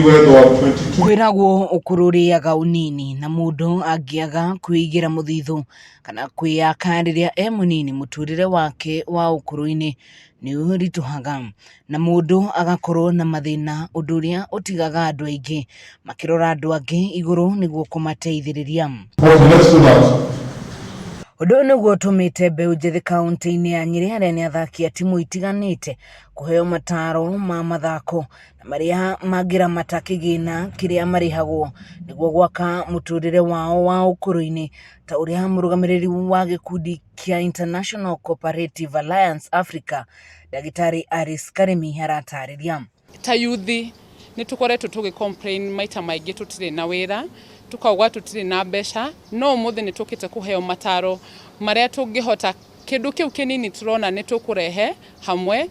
Kwĩragwo ũkũrũ ũrĩaga ũnini na mũndũ angĩaga kwĩigĩra mũthithũ kana kwĩyaka rĩrĩa e mũnini mũtũrĩre wake wa ũkũrũ-inĩ nĩ ũritũhaga na mũndũ agakorwo na mathĩna ũndũ ũrĩa ũtigaga andũ aingĩ makĩrora andũ angĩ igũrũ nĩguo kũmateithĩrĩria. Okay, let's do that. Ũndũ ũyũ nĩguo ũtũmĩte mbeũ njĩthĩ kaũntĩ-inĩ ya Nyĩrĩ arĩa nĩ athaki a timũ itiganĩte kũheo mataro ma mathako na marĩa mangĩramata kĩgĩna kĩrĩa marĩhagwo nĩguo gwaka mũtũrĩre wao wa ũkũrũ-inĩ ta ũrĩa mũrũgamĩrĩri wa gĩkundi kĩa International Cooperative Alliance Africa Ndagĩtarĩ Alice Karĩmi aratarĩria. Ta yuthi nĩ tũkoretwo tũgĩ complain maita maingĩ tũtirĩ na wĩra, tũkauga tũtirĩ na mbeca, no ũmũthĩ nĩ tũkĩte kũheo mataro marĩa tũngĩhota kĩndũ kĩu kĩnini tũrona nĩ tũkũrehe hamwe.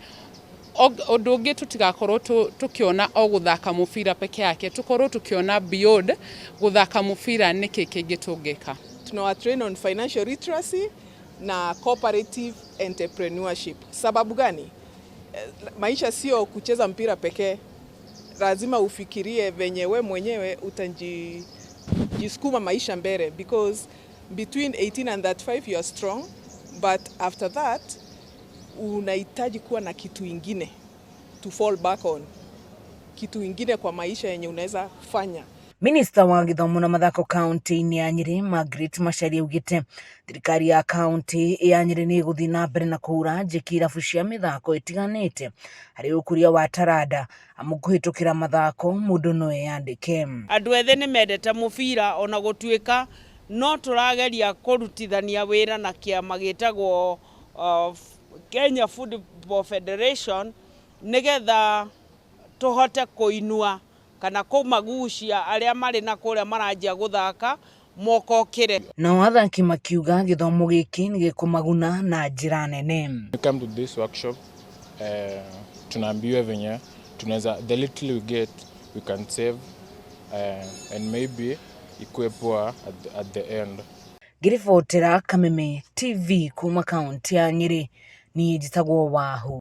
Ũndũ ũngĩ tũtigakorwo tũkĩona o gũthaka mũbira peke yake, tũkorwo tũkĩona beyond gũthaka mũbira nĩkĩ kĩngĩ tũngĩka. Tunawa train on financial literacy na cooperative entrepreneurship. Sababu gani? Maisha sio kucheza mpira pekee, lazima ufikirie venye we mwenyewe utajisukuma maisha mbele, because between 18 and 35 you are strong, but after that unahitaji kuwa na kitu ingine to fall back on, kitu ingine kwa maisha yenye unaweza fanya. Minista wa gĩthomo na mathako kaunti-inĩ ya Nyĩrĩ Margaret Macharia augĩte thirikari ya kaunti ya Nyĩrĩ nĩ ĩgũthiĩ na mbere na kũhũra njeki irabu cia mĩthako itiganĩte harĩ ũkũria wa taranda amu kũhĩtũkĩra mathako mũndũ no eyandĩke. Andũ ethĩ nĩ mendete mũbira, ona gũtuĩka no tũrageria kũrutithania wĩra na kĩama gĩtagwo Kenya Football Federation nĩgetha tũhote kũinua kana kũmagucia arĩa marĩ na kũrĩa maranjia gũthaka mokokĩre. Nao athaki makiuga gĩthomo gĩkĩ nĩ gĩkũmaguna na njĩra nene. We come to this workshop, tunaambiwa venye tunaweza, the little we get we can save and maybe ikuwe poa at the end. Ngĩribotera Kameme TV kuma kaunti ya Nyĩrĩ, niĩ njĩtagwo Wahu.